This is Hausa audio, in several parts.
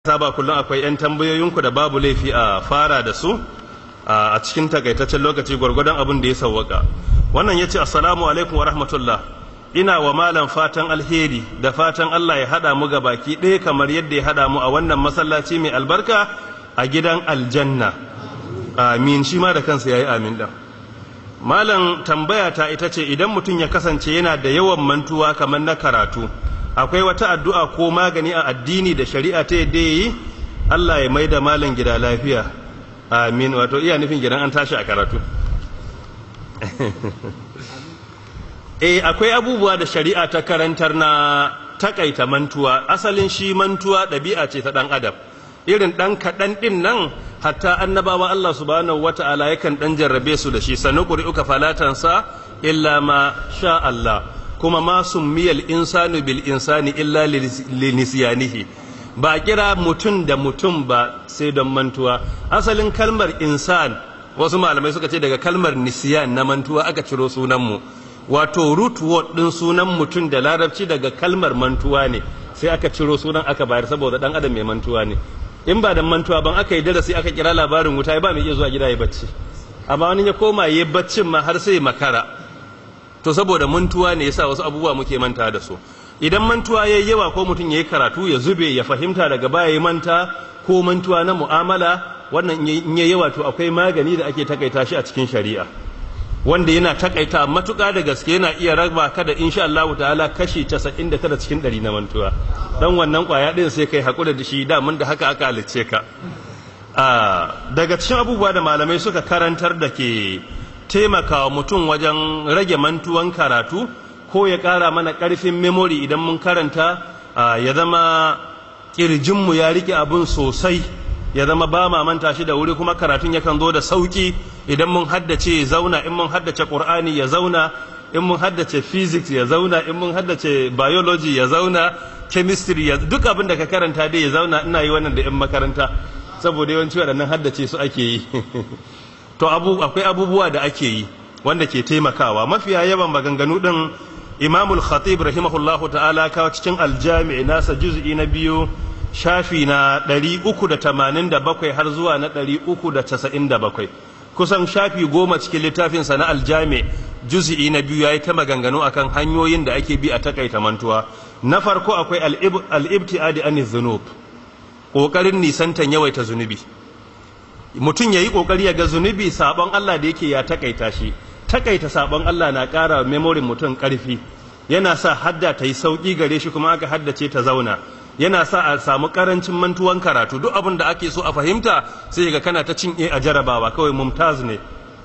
Saba kullum akwai 'yan tambayoyinku da babu laifi a fara da su a cikin takaitaccen lokaci, gwargwadon abin da ya sauwaka. Wannan ya ce, "Assalamu alaikum wa rahmatullah. Ina wa malam fatan alheri da fatan Allah ya haɗa mu ga baki ɗaya kamar yadda ya haɗa mu a wannan masallaci mai albarka a gidan aljanna. Amin." Shi ma da kansa ya yi amin ɗin. "Malam, tambaya ta ita ce, idan mutum ya kasance yana da yawan mantuwa kamar na karatu, akwai wata addu'a ko magani a addini da shari'a ta yadda yi? Allah ya mai da malam gida lafiya. Amin." Wato iya nufin gidan an tashi a karatu. Eh, akwai abubuwa da shari'a ta karantar na takaita mantuwa. Asalin shi mantuwa ɗabi'a ce ta ɗan adam, irin ɗan kaɗan ɗin nan, hatta annabawa Allah subhanahu wata'ala yakan ɗan jarrabe su da shi. Sanuqri'uka fala tansa illa ma sha Allah. Kuma ma summiyal insanu bil insani illa linisiyanihi. Ba kira mutum da mutum ba sai don mantuwa. Asalin kalmar insan, wasu malamai suka ce daga kalmar nisiyan na mantuwa aka ciro sunanmu. Wato root word din sunan mutum da Larabci daga kalmar mantuwa ne, sai aka ciro sunan aka bayar saboda dan adam mai mantuwa ne. In ba dan mantuwa ban aka yi darasi aka kira labarin wuta, ba mai iya zuwa gida ya bacci, amma wani ya koma ya baccin ma har sai makara. To saboda mantuwa ne yasa wasu abubuwa muke manta da su. Idan mantuwa yayi yawa, ko mutum yayi karatu ya zube, ya fahimta, daga baya ya manta, ko mantuwa na mu'amala, wannan in yayi yawa, to akwai magani da ake takaita shi a cikin shari'a, wanda yana takaita matuƙa da gaske, yana iya raba ka da, insha Allah ta'ala, kashi 99 cikin 100 na mantuwa. Dan wannan kwaya din sai kai hakura da shi, da mun da haka aka halicce ka. Daga cikin abubuwa da malamai suka karantar da ke taimakawa mutum wajen rage mantuwan karatu, ko ya ƙara mana ƙarfin memory idan mun karanta, ya zama ƙirjinmu ya rike abin sosai, ya zama ba ma manta shi da wuri, kuma karatun yakan zo da sauki idan mun haddace ya zauna. In mun haddace Qur'ani ya zauna, in mun haddace physics ya zauna, in mun haddace biology ya zauna, chemistry ya, duk abin da ka karanta dai ya zauna. Ina yi wannan da yan makaranta saboda yawanci waɗannan haddace su ake yi. To akwai abubuwa da ake yi wanda ke taimakawa. Mafiya yawan maganganu din, Imamul Khatib rahimahullahu ta'ala kawo cikin Aljami nasa, juz'i na 2, shafi na 387 har zuwa na 397, kusan shafi 10 cikin littafinsa na Aljami juz'i na 2, yayi ta maganganu akan hanyoyin da ake bi a takaita mantuwa. Na farko akwai al-ibtiadi an dhunub, kokarin nisantan yawaita zunubi. Mutum yayi kokari ya ga zunubi, sabon Allah da yake, ya takaita shi. Takaita sabon Allah na ƙara memory mutum ƙarfi, yana sa hadda ta yi sauƙi gare shi, kuma aka haddace ta zauna, yana sa a samu karancin mantuwan karatu. Duk abin da ake so a fahimta, sai ga kana ta cin A a jarabawa kawai, mumtaz ne,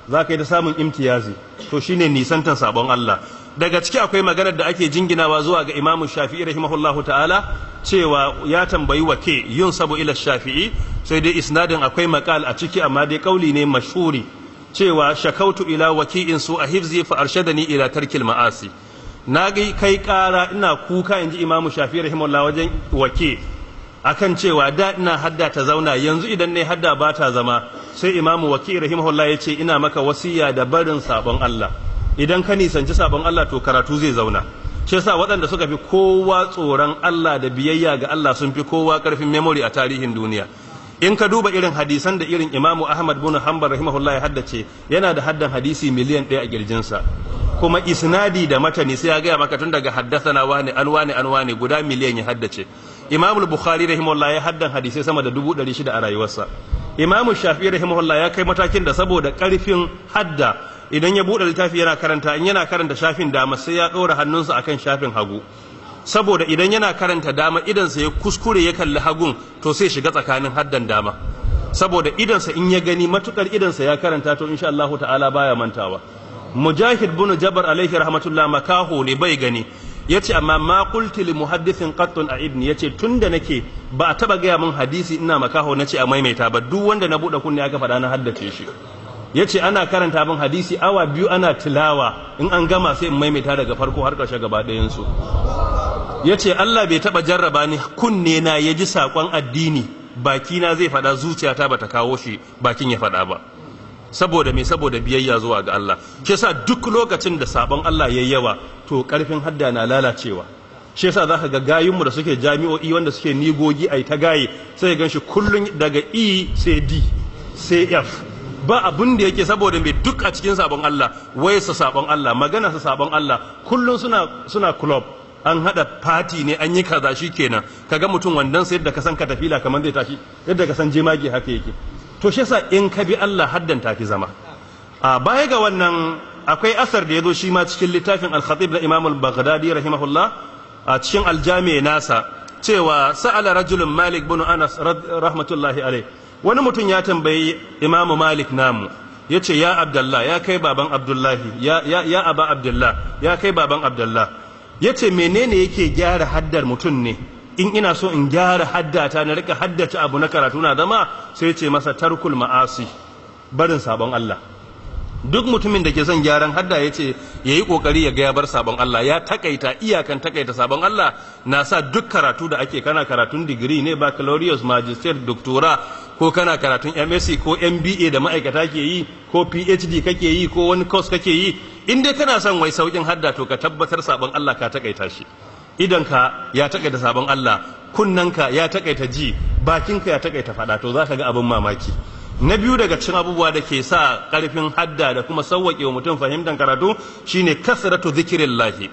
za ka yi ta samun imtiyazi. To shine nisantan sabon Allah. Daga ciki akwai maganar da ake jinginawa zuwa ga Imamu Shafi'i rahimahullahu ta'ala, cewa ya tambayi wake yin sabu ila Shafi'i, sai dai isnadin akwai makal a ciki, amma dai kauli ne mashhuri, cewa shakautu ila waki'in su a hifzi fa arshadani ila tarkil ma'asi. Na kai kara ina kuka, inji Imamu Shafi'i rahimahullah, wajen wake akan cewa da ina hadda ta zauna, yanzu idan ne hadda ba ta zama. Sai Imamu Waki rahimahullah ya ce, "Ina maka wasiya da barin sabon Allah. Idan ka nisanci sabon Allah, to karatu zai zauna." Shi yasa waɗanda suka fi kowa tsoron Allah da biyayya ga Allah sun fi kowa ƙarfin memory a tarihin duniya. In ka duba irin hadisan da irin Imamu Ahmad bin Hanbal rahimahullah ya haddace, yana da haddan hadisi miliyan 1 a kirjinsa, kuma isnadi da matani sai ya gaya maka tun daga haddasana wani an wani an wani, guda miliyan ya haddace. Imamu Bukhari rahimahullah ya haddan hadisai sama da 600,000 a rayuwarsa. Imamu Shafi'i rahimahullah ya kai matakin da saboda karfin hadda, idan ya buɗe littafi yana karanta, in yana karanta shafin dama, sai ya ɗora hannunsa akan shafin hagu, saboda idan yana karanta dama, idansa ya kuskure ya kalli hagun, to sai shiga tsakanin haddan dama, saboda idansa in ya gani, matukar idansa ya karanta, to insha Allah ta'ala baya mantawa. Mujahid bin Jabar alaihi rahmatullah makaho ne, bai gani. Yace, amma ma qultu li muhaddithin qattun a ibni, yace tunda nake ba a taba gaya min hadisi ina makaho nace a maimaita ba. Duk wanda na bude kunne aka faɗa, na haddace shi. Yace ana karanta min hadisi awa 2 ana tilawa, in an gama sai in maimaita daga farko har ƙarshe gaba ɗayan su. Yace Allah bai taba jarraba ni kunne na ya ji sakon addini, baki na zai faɗa, zuciyata bata kawo shi bakin ya faɗa ba. Saboda me? Saboda biyayya zuwa ga Allah. Shi yasa duk lokacin da sabon Allah yayi yawa, to karfin hadda na lalacewa. Shi yasa zaka ga gayunmu da suke jami'o'i wanda suke nigogi ai ta gaye, sai gan shi kullun daga E sai D sai F, ba abun da yake, saboda mai duk a cikin sabon Allah, wayarsa sabon Allah, magana sa sabon Allah, kullun suna club, an hada party ne, an yi kaza, shikenan kaga mutum wandan sai yadda ka san katafila kamar zai tashi, yadda ka san jemage haka yake. To shi yasa in ka bi Allah, haddan tafi zama. A baya ga wannan, akwai asar da ya zo shi ma cikin littafin Al-Khatib na Imam Al-Baghdadi rahimahullah, a cikin Aljami nasa, cewa sa'ala rajulun Malik bin Anas rahmatullahi alai. Wani mutum ya tambayi Imam Malik namu, yace: "Ya Abdullah, ya kai baban Abdullahi, ya ya ya aba Abdullah, ya kai baban Abdullah," yace, "menene yake gyara haddar mutum ne? In ina so in gyara haddata, na rika haddace abu na karatu na zama." Sai ce masa: "Tarkul ma'asi, barin sabon Allah." Duk mutumin da ke son gyaran hadda, ya ce ya yi kokari ya ga ya bar sabon Allah, ya takaita iyakan takaita sabon Allah, na sa duk karatu da ake, kana karatun digiri ne, baccalaureate, magister, doctora, ko kana karatun MSc ko MBA da ma'aikata ke yi, ko PhD kake yi, ko wani course kake yi, in dai kana son wai saukin hadda, to ka tabbatar sabon Allah ka takaita shi. Idanka ya takaita sabon Allah, kunnanka ya takaita ji, bakinka ya takaita fada, to za ka ga abin mamaki. Na biyu daga cikin abubuwa da ke sa ƙarfin hadda da kuma sauwaƙe wa mutum fahimtar karatu shine kasratu zikirillahi,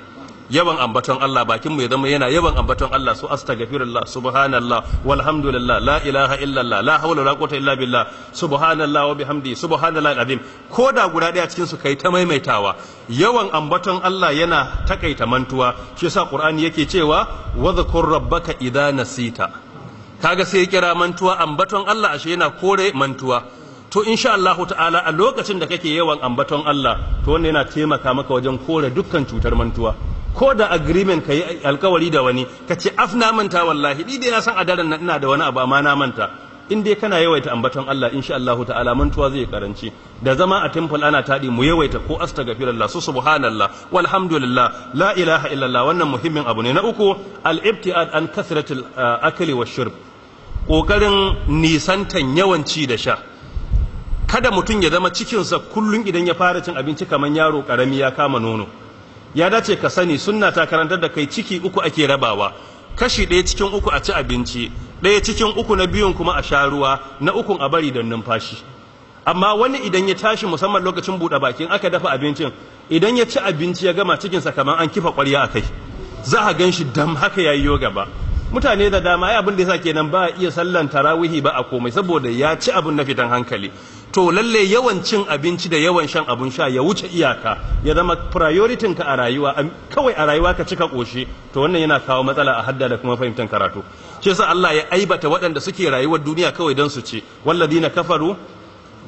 yawan ambaton Allah. Bakin mu ya zama yana yawan ambaton Allah, su astaghfirullah, subhanallah, walhamdulillah, la ilaha illallah, la hawla wala quwwata illa billah, subhanallah wa bihamdi, subhanallahi alazim. Ko da guda daya cikin su kai ta maimaitawa. Yawan ambaton Allah yana takaita mantuwa. Shi yasa Qur'ani yake cewa: "Wadhkur rabbaka idza nasita." Kaga sai ya kira mantuwa ambaton Allah, ashe yana kore mantuwa. To insha Allah ta'ala, a lokacin da kake yawan ambaton Allah, to wannan yana taimaka maka wajen kore dukkan cutar mantuwa. Ko da agreement ka yi alkawari da wani, ka ce: "Af, na manta wallahi, ni dai na san a daren nan ina da wani abu, amma na manta." In dai kana yawaita ambaton Allah, insha Allah ta'ala mantuwa zai karanci. Da zama a temple ana taɗi, mu yawaita ko astaghfirullah, su subhanallah, walhamdulillah, la ilaha illallah. Wannan muhimmin abu ne. Na uku, al-ibtiad an kasratil akli wa shurb, kokarin nisantan yawan ci da sha. Kada mutum ya zama cikinsa kullum idan ya fara cin abinci kamar yaro karami ya kama nono. Ya dace ka sani, sunna ta karantar da kai ciki uku ake rabawa: kashi ɗaya cikin uku a ci abinci, ɗaya cikin uku na biyun kuma a sha ruwa, na ukun a bari don numfashi. Amma wani idan ya tashi, musamman lokacin buɗe bakin aka dafa abincin, idan ya ci abinci ya gama, cikinsa kamar an kifa ƙwarya a kai, za a gan shi dam haka ya yi gaba. Mutane da dama ai abin da yasa kenan ba a iya sallan tarawihi, ba a komai, saboda ya ci abin na fitan hankali. To lalle yawan cin abinci da yawan shan abun sha ya wuce iyaka, ya zama priority ka a rayuwa, kawai a rayuwa ka cika koshi, to wannan yana kawo matsala a hadda da kuma fahimtar karatu. Shi yasa Allah ya aibata waɗanda suke rayuwar duniya kawai don su ci: "Walladina kafaru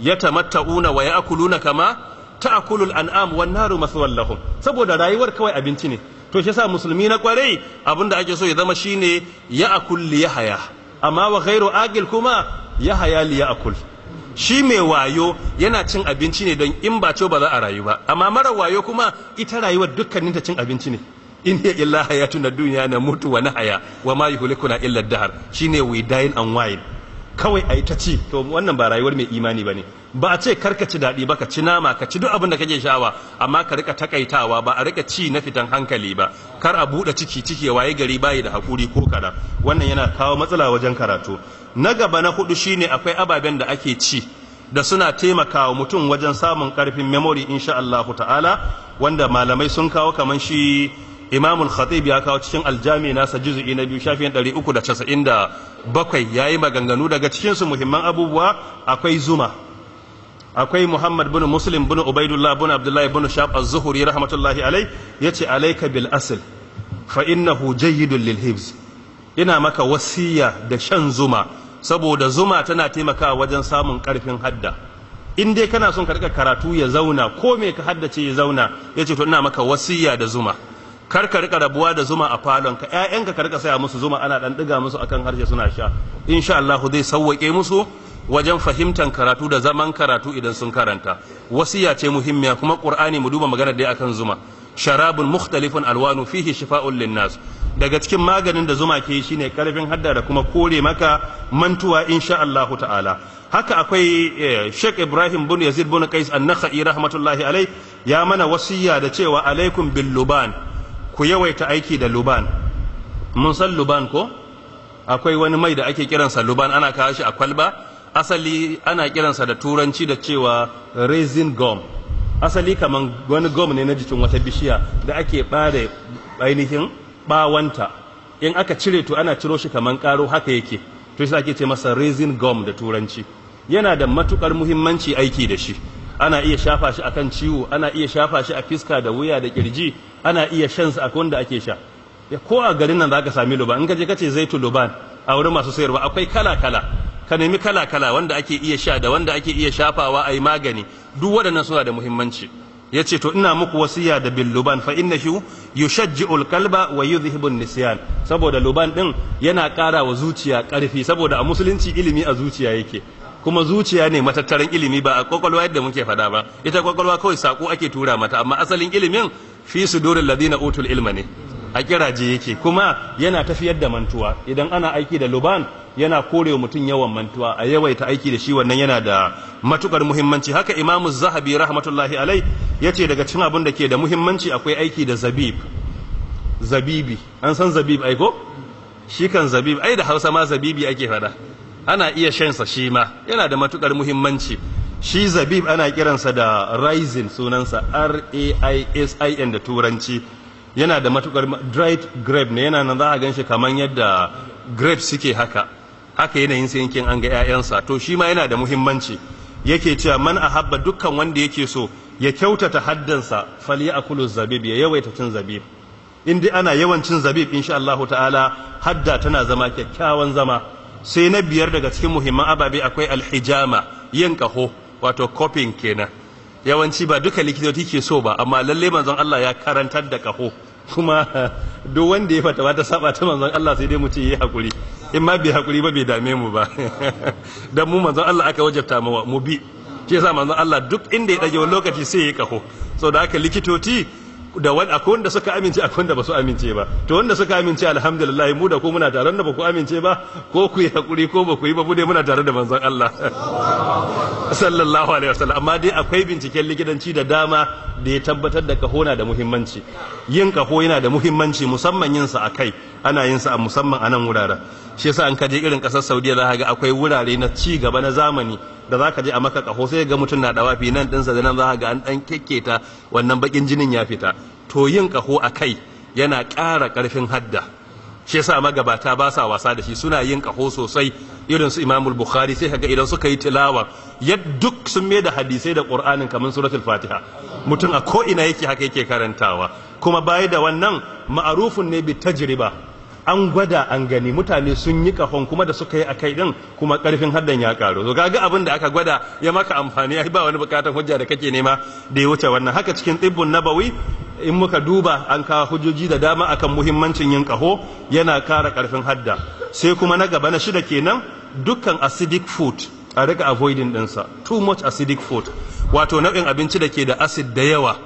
yatamatta'una wa ya'kuluna kama ta'kulul an'am wan naru mathwal lahum." Saboda rayuwar kawai abinci ne. To shi yasa musulmi na kwarai, abinda ake so ya zama shine ya akul li yahaya, amma wa ghairu aqil kuma ya haya li ya'kul. Shi mai wayo yana cin abinci ne don in ba ba za a rayu ba, amma mara wayo kuma ita rayuwar dukkanin ta cin abinci ne. In hiya illa hayatuna dunya na mutu wa nahaya wa ma yuhlikuna illa dahar. Shine we dine and wine, kawai a yi ta ci. To wannan ba rayuwar mai imani ba ne. Ba a ce karka ci daɗi ba, ka ci nama, ka ci duk abin da kake shawa, amma ka rika takaitawa, ba a rika ci na fitan hankali ba. Kar a buɗe ciki, ciki ya waye gari bayi da hakuri ko kaɗan. Wannan yana kawo matsala wajen karatu. Na gaba, na hudu, shine akwai ababen da ake ci da suna taimakawa mutum wajen samun karfin memory insha Allah ta'ala, wanda malamai sun kawo, kaman shi Imamul Khatib ya kawo cikin Aljami nasa, juzu'i na 2, shafin 397, ya yi maganganu. Daga cikinsu muhimman abubuwa akwai zuma. Akwai Muhammad bin Muslim bin Ubaidullah bin Abdullahi bin Shahab az-Zuhri rahmatullahi alai, yace: "Alayka bil asl fa innahu jayyidun lil hifz." Ina maka wasiya da shan zuma, saboda zuma tana taimakawa wajen samun karfin hadda. In dai kana son ka rika karatu ya zauna, ko me ka haddace ya zauna, yace to ina maka wasiya da zuma. Kar ka rika rabuwa da zuma a falon ka. Ƴaƴanka ka rika saya musu zuma, ana dan diga musu akan harshe suna sha. Insha Allah zai sauwake musu wajen fahimtar karatu da zaman karatu idan sun karanta. Wasiya ce muhimmiya. Kuma Qur'ani, mu duba magana dai akan zuma: "Sharabun mukhtalifun alwanu fihi shifa'un linnas." Daga cikin maganin da zuma ke shine karfin hadda da kuma kore maka mantuwa insha Allah ta'ala. Haka akwai Sheikh Ibrahim bin Yazid bin Qais an-Nakhai rahmatullahi alai, ya mana wasiya da cewa: "Alaikum bil luban." Ku yawaita aiki da luban. Mun san luban ko? Akwai wani mai da ake kiransa luban, ana kawo shi a kwalba. Asali ana kiransa da Turanci da cewa raisin gum. Asali kaman wani gum ne na jikin wata bishiya da ake bare ainihin bawanta. In aka cire to ana ciro shi kaman karo haka yake. To shi ake ce masa raisin gum da Turanci. Yana da matukar muhimmanci aiki da shi. Ana iya shafa shi akan ciwo, ana iya shafa shi a fiska da wuya da kirji, ana iya shan sa, akwai wanda ake sha. Ko a garin nan zaka sami luban. In ka je kace zaitu luban a wurin masu sayarwa, akwai kala kala. Ka nemi kala kala wanda ake iya sha da wanda ake iya shafawa a yi magani. Duk waɗannan suna da muhimmanci. Ya ce to ina muku wasiya da bil luban fa innahu yushajji'ul qalba wa yudhhibu nisyan. Saboda luban din yana ƙara wa zuciya ƙarfi, saboda a musulunci ilimi a zuciya yake, kuma zuciya ne matattaran ilimi, ba a kwakwalwa yadda muke faɗa ba. Ita kwakwalwa kawai sako ake tura mata, amma asalin ilimin fi suduril ladina utul ilma ne, a kiraje yake. Kuma yana tafiyar da mantuwa. Idan ana aiki da luban yana kore mutum yawan mantuwa. A yawaita aiki da shi, wannan yana da matukar muhimmanci. Haka Imamu Zahabi rahmatullahi alai yace daga cikin abin da ke da muhimmanci akwai aiki da zabib. Zabibi, an san zabib ai ko? Shi kan zabib ai da Hausa ma zabibi ake fada. Ana iya shansa, shi ma yana da matukar muhimmanci. Shi zabib ana kiransa da raisin, sunansa raisin da Turanci. Yana da matukar, dried grape ne, yana nan za a gan shi kamar yadda grape suke haka haka yanayin sai yankin an ga 'ya'yansa. To shi ma yana da muhimmanci. Yake cewa man ahabba, dukkan wanda yake so ya kyautata haddansa, falyakulu zabib, ya yawaita cin zabib. In dai ana yawan cin zabib, insha Allah ta'ala hadda tana zama kyakkyawan zama. Sai na biyar daga cikin muhimman ababe akwai alhijama, yin kaho, wato cupping kenan. Yawanci ba duka likitoci ke so ba, amma lalle manzon Allah ya karantar da kaho. Kuma duk wanda ya fata ta saba ta manzon Allah, sai dai mu ce yi hakuri. In ma bai hakuri ba, bai dame mu ba, dan mu manzon Allah aka wajabta mu mu bi. Shi yasa manzon Allah duk inda ya dage wani lokaci sai ya kaho. Saboda haka likitoci da wani, akwai wanda suka amince, akwai wanda ba su amince ba. To wanda suka amince, alhamdulillah, mu da ku muna tare. Da ba ku amince ba, ko ku yi hakuri ko ba ku yi ba, mu dai muna tare da manzon Allah sallallahu alaihi wasallam. Amma dai akwai binciken likitanci da dama da ya tabbatar da kaho na da muhimmanci. Yin kaho yana da muhimmanci, musamman yin sa akai. Ana yin sa a musamman a nan wuraren. Shi yasa an kaje irin kasar Saudiya za ka ga akwai wurare na ci gaba na zamani da za ka je a maka kaho, sai ga mutum na dawafi, nan dinsa da nan za ka ga an dan kekketa, wannan bakin jinin ya fita. To yin kaho a kai yana ƙara ƙarfin hadda. Shi yasa magabata ba sa wasa da shi, suna yin kaho sosai. Irin su Imamul Bukhari, sai kaga idan suka yi tilawa duk sun mai da hadisai da Qur'anin kamar suratul Fatiha. Mutum a ko ina yake haka yake karantawa. Kuma baya da wannan, ma'arufun ne bi tajriba, an gwada an gani, mutane sun yi kahon kuma da suka yi a kai din kuma karfin haddan ya karu. To kaga abin da aka gwada ya maka amfani, ai ba wani bukatan hujja da kake nema da ya wuce wannan. Haka cikin tibbun nabawi in muka duba, an kawo hujjoji da dama akan muhimmancin yin kaho, yana kara karfin hadda. Sai kuma na gaba, na shida kenan, dukkan acidic food a rika avoiding dinsa, too much acidic food, wato nau'in abinci da ke da acid da yawa.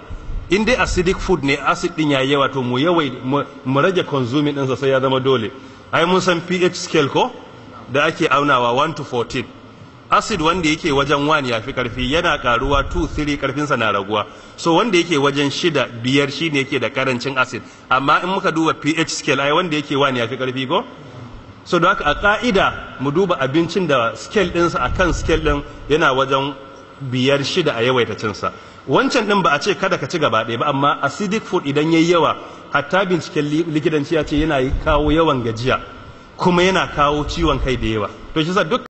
In dai acidic food ne, acid din yayi yawa, to mu yawai mu rage consuming ɗinsa sai ya zama dole. Ai mun san pH scale ko, da ake aunawa 1 to 14. Acid wanda yake wajen 1 ya fi karfi, yana karuwa 2, 3 karfinsa na raguwa. So wanda yake wajen 6, 5 shine yake da karancin acid. Amma in muka duba pH scale, ai wanda yake 1 ya fi karfi ko? So da haka a ka'ida mu duba abincin da scale ɗinsa, a kan scale ɗin yana wajen 5, 6, a yawaita cinsa. Wancan ɗin ba a ce kada ka ci gaba ɗaya ba, amma acidic food idan yayi yawa, hatta binciken likitanci ya ce yana kawo yawan gajiya kuma yana kawo ciwon kai da yawa. To shi sa duk